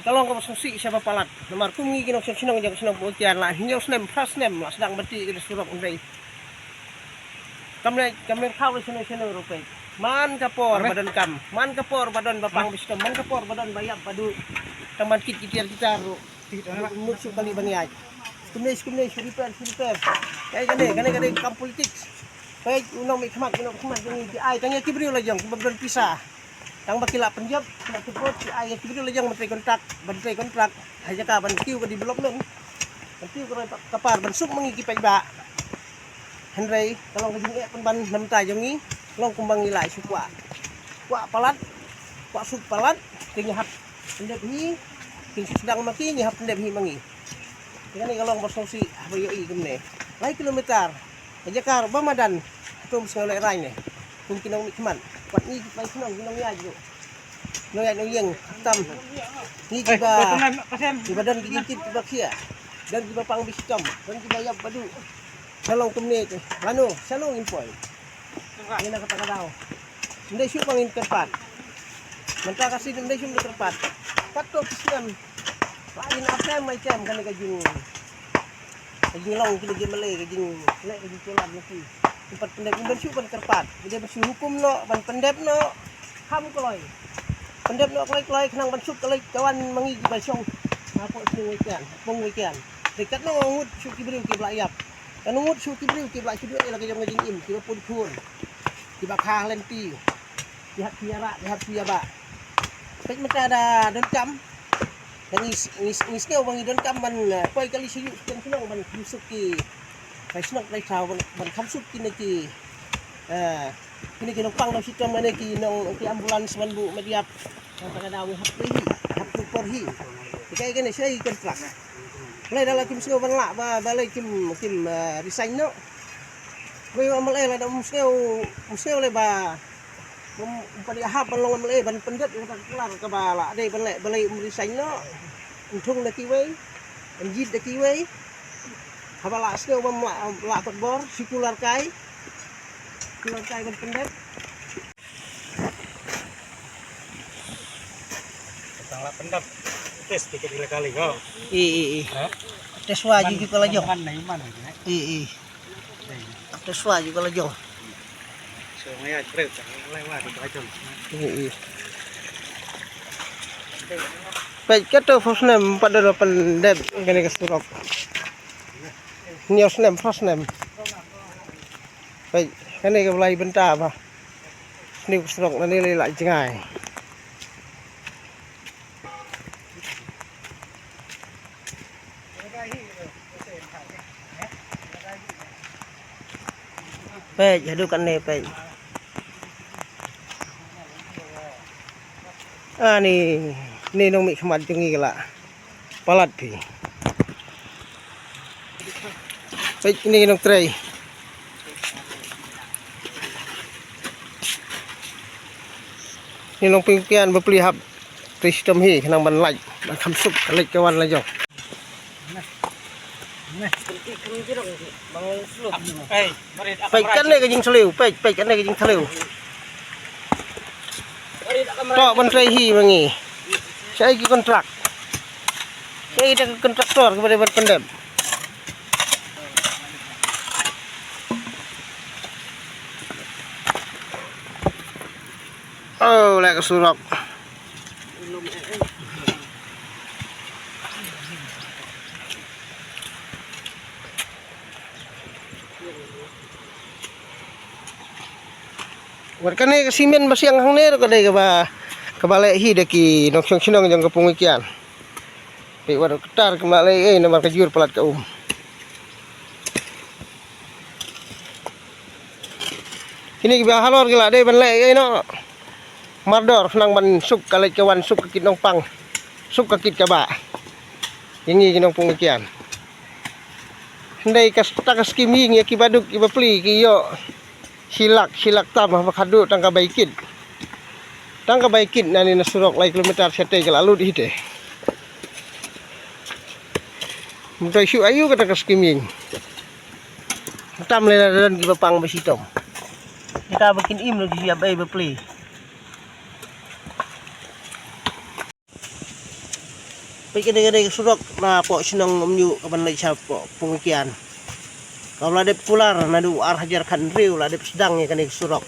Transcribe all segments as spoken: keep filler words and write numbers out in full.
Ka long kaba sngewsih sha ba palat. Namar kum ngi ki nongshong shnong jong ka shnong Pungikian la hynñiew snem, phra snem la sdang ban tih ïa ka surok, hynrei kam leh, kam leh khaw leh shano shano ruh peit. Man ka por ba donkam, man ka por ba don ba pang ba shitom, man ka por ba don ba ïap ba duh, tang ban kit ki tiar ki tar ruh mut shu kali ban ïaid. Kumne shu, kumne shu repair, shu repair. Kaei kane, kane, kane kam politics. Peit u nongmihkhmat, u nongmihkhmat jong ngi ki ai tang ïa ki briew la jong kiba don pisa. Tang ba ki la pynjop, ki la pynput, ki ai ïa ki briew la jong ban trei kontrak, ban trei kontrak ha jaka ban kiew ka development, ban kiew ka roi ka par, ban suk ma ngi ki paidbah. Hynrei ka long ka jingeh pynban na bynta jong ngi, long kumba ngi la shu kwah, kwah palat, kwah suk palat. Te ngi hap pyndep hi, kin sdang ma ki, ngi hap pyndep hi ma ngi. Te kane ka long ba sngewsih haba ïohi kumne. Lai kilometer ka jaka ruh ba madan, hato ym sngew lehraiñ ne? Kum ki nongmihkhmat, wat ngi ki paisnong, ki nongïaid ruh, nongïaid nongïeng, tam ngi kiba, kiba don ki jingkit kiba khia, don kiba pang ba shitom, don kiba ïap ba duh. Ka long kumne te lano, shano ngin poi? Ngi na kata ka daw ym dei shuh ba ngin kyrpad. Mynta ka sien ym dei shuh ba ngin kyrpad. Katto ki snem la ngin ap kem ai kem kane ka jing, ka jinglong kine ki malei, ka jingleh ka jingkular jong ki. Ngim pat pyndep, ngim dei shuh ban kyrpad, ngim dei ban shu hukum noh, ban pyndep noh. Kham kloi, pyndep noh kloi kloi khnang ban suk ka leit ka wan ma ngi kiba shong hapoh Sniewwei Kian, Pungwei Kian. Te katno ngut shuh ki briew kiba la ïap, katno ngut shuh ki briew kiba la shu duh ïa la ka jong ka jingim, kiba pun khun, kiba kha lynti, ki hap ki ïarah, ki hap ki ïabah. Peit mynta da donkam, da ngi, ngi, ngi sngew ba ngi donkam ban, eh, poi kali sha ïing sha shnong ban kham suk ki, ki shnong ki thaw ban, ban kham suk kine ki, eh, kine ki nongpang nong shitom, kine ki nong, ki ambulance ban buh met ïap. Kata ka daw ngi hap poi hi, hap pynpor hi. Te kaei kane, shaei ki kontrak? Balei da la kim sngew ban lah ba, balei kim, kim, eh, resign noh? Wei u M L A lada um sngew, um sngew lei ba um, um pat ïahap ban long M L A ban pyndep ïa kata ka kular kaba la dei ban leh, balei um resign noh? Um thung da kiwei, um jied da kiwei. Haba la sngew ba um lah, lah kot bor, shu kular kai, kular kai ban pyndep. Tang la pyndep. Test tiket ila kali ko. I, i, i. Ha? Test wa ju ju ka la jong. Man na iman ni. I, i. Test wa ju ka la jong. So ngaya breu tang lai wa di ka la jong. I, i. Peit kato first name pat da pyndep kane ka surok. Hynñiew snem, first name. Peit kane ka blai bynta ba sniew surok na ne lei la jngai. Peit haduh kane peit. Ani, ni nongmihkhmat jong ngi ka la palat phi. Peit kine ki nongtrei. Ni nongpynkian bapli hap trei shitom hi khnang ban lait ban kham suk ka leit ka wan la jong. Peit kane ka jingthliew, peit, peit kane ka jingthliew. To ban trei hi ma ngi. Shaei ki kontrak? Shaei ki kontraktor kiba dei ban pyndep? Oh, leh ka surok. Wat kane ka simen ba siang hangne ruh ka dei kaba, kaba leh hi da ki nongshong shnong jong ka Pungwei Kian. Peit wat kata kam lah leh ei namar ka jur palat ka um. Kine kiba halor ki la dei ban leh ei noh. Mardor khnang ban suk ka leit ka wan, suk ka kit nongpang, suk ka kit ka bah. Ïa ngi ki nong Pungwei Kian. Hynrei kata ka skim ïing ïa kiba duk kiba pli ki ïoh shi lak, shi lak tam haba khatduh tang ka bai kit. Tang ka bai kit na ne na surok lai kilometer shatei ka la lut hi te. Mynta shu ayu kata ka skim ïing. Tam lei na don kiba pang ba shitom. Kita ba kin im lo ki ïa bai ba pli. Peit kane kane ka surok napoh shnong Umñiuh kaban leit sha poh Pungkian. Kam la dep kular naduh ar hajar khathynriew la dep sdang ïa kane ka surok.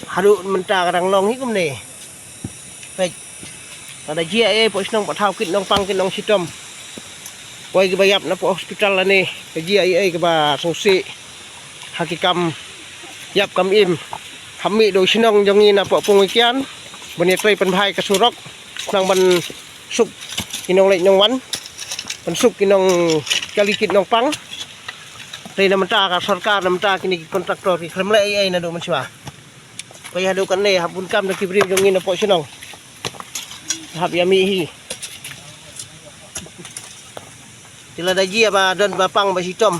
Haduh mynta ka dang long hi kumne. Peit. Ka da jia ei ei poh shnong, poh thaw kit nongpang kit nongshitom. Poi kiba ïap napoh hospital lane ka jia ei ei kaba sngewsih ha ki kam ïap kam im. Hap mih da u shnong jong ngi napoh Pungkian ban ïatrei pynbha ïa ka surok. Khnang ban suk ki nongleit nongwan, ban suk ki nongkali kit nongpang. Te na mynta ka sorkar, na mynta kine ki kontraktor ki khlem leh ei ei naduh mynshuwa. Peit haduh kane hap bun kam da ki briew jong ngi napoh shnong. Hap ïa mih hi. Te lada jia ba don ba pang ba shitom,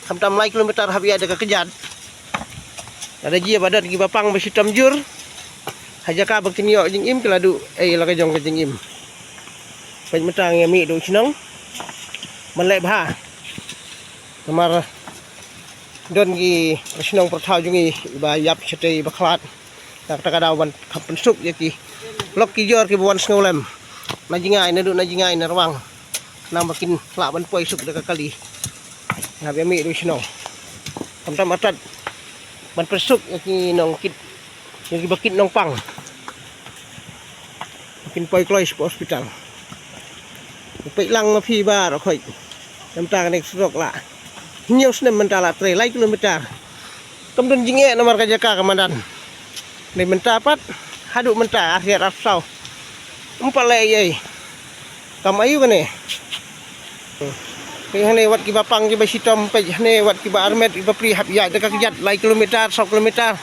khamtam lai kilometer hap ïaid da ka kjat. Lada jia ba don kiba pang ba shitom jur, ha jaka ba kin ïoh jingim ki la duh ei la ka jong ka jingim. Peit mynta ngi ïa mih da u shnong ban leh bha. Namar don ki para shnong para thaw jong ngi ba ïap shatei ba khlad. Na kata ka daw ban kham pynsuk ïa ki lok ki jor kiba wan sngewlem na jingai naduh na jingai na rwang. Namar kin lah ban poi suk da ka kali. Hap ïa mih da u shnong. Khamtam artat ban pynsuk ïa ki nongkit, ïa kiba kit nongpang. Kin poi kloi sha hospital. Peit lang ma phi baroh khoit. Namar kane ka surok la hynñiew snem mynta la trei lai kilometer. Kam don jingeh namar ka jaka ka madan. Dei mynta pat haduh mynta ar hajar arphew saw. Ym pat leh ei ei. Kam aïu kane. Peit hangne wat kiba pang kiba shitom, peit hangne wat kiba armet kiba pli hap ïaid da ka kjat lai kilometer, saw kilometer.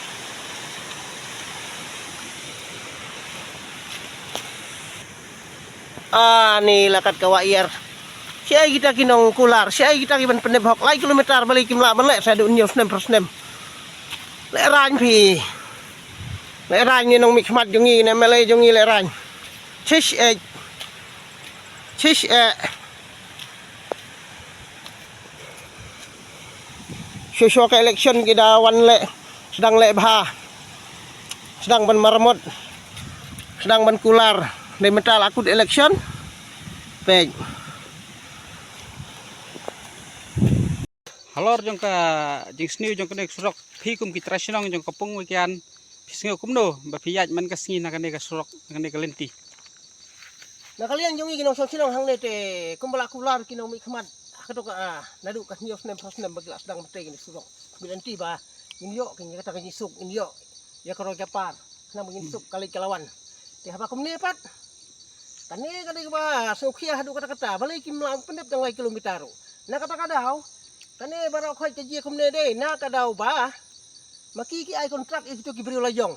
Ani la kat ka wah ïar. Shaei kita ki nongkular, shaei kita kiban pyndep hok lai kilometer balei kim lah ban leh sa haduh hynñiew snem phra snem. Lehraiñ phi. Lehraiñ ne nongmihkhmat jong ngi ne M L A jong ngi lehraiñ. Chish eh. Chish eh. Shuh shuh ka election ki da wan leh, sdang leh bha, sdang ban maramot, sdang ban kular. Dei mynta la kut election. Peit. Halor jong ka jingsniew jong kane ka surok, phi kum ki trai shnong jong ka Pungkian, phi sngew kumno ba phi ïaid man ka sngi na kane ka surok, na kane ka lynti? Na ka liang jong ngi ki nongshong shnong hangne te kumba la kular ki nongmihkhmat ha kato ka, ah, naduh ka hynñiew snem phra snem ba ki la sdang ban trei kane ka surok. Ki lynti ba ngin ïoh kane kata ka jingsuk, ngin ïoh ïa ka roi ka par, khnang ba ngin suk ka leit ka la wan. Te haba kumne pat, kane ka dei kaba sngewkhia haduh katta katta, balei kim lah pyndep tang lai kilometer ruh. Na kata ka daw, kane baroh khoit ka jia kumne dei na ka daw ba ma ki ki ai kontrak ïa kito ki briew la jong.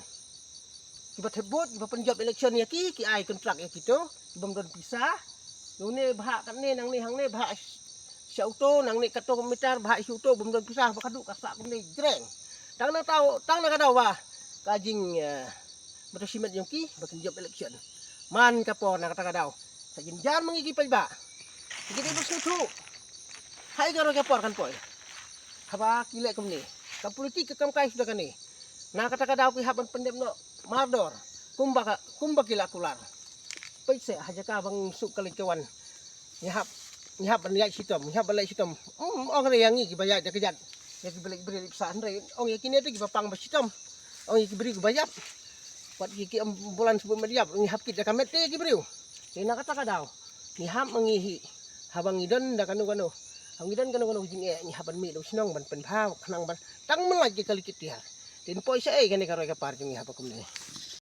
Kiba thep vote, kiba pynjop election ïa ki, ki ai kontrak ïa kito kibym don pisa. Une bhah katne, nangne hangne bhah sha uto, nangne kato meter bhah sha uto, bym don pisa, ba ka duh ka sah kumne jreng. Tang na taw, tang na ka daw ba ka jing, eh, ba to shimet jong ki ba kin jop election. Man ka por na kata ka daw, sa jynjar ma ngi ki paidbah. Ki dei ba sngewthuh. Hai ka roi ka por kan poi. Haba ki leh kumne, ka politik ka kam kai suda kane. Na kata ka daw ki hap ban pyndep noh mardor kumba ka, kumba ki la kular. Peit se ha jaka ba ngin suk ka leit ka wan, ngi hap, ngi hap ban ïaid shitom, ngi hap ban leit shitom. Ym ong re ïa ngi kiba ïaid da kjat, ïa kiba leit briew leit bsa, hynrei ong ïa kine te kiba pang ba shitom, ong ïa ki briew kiba ïap. Wat ki, ki ambulance bym ïap, ngi hap kit da ka met te ïa ki briew. Te na kata ka daw ngi hap ma ngi hi, haba ngi don da kano kano, haba ngi don kano kano ka jingeh, ngi hap ban mih da u shnong ban pynbha khnang ban tang mynlait ki kali ki tiar. Te poi shaei kane ka roi ka par jong ngi haba kumne.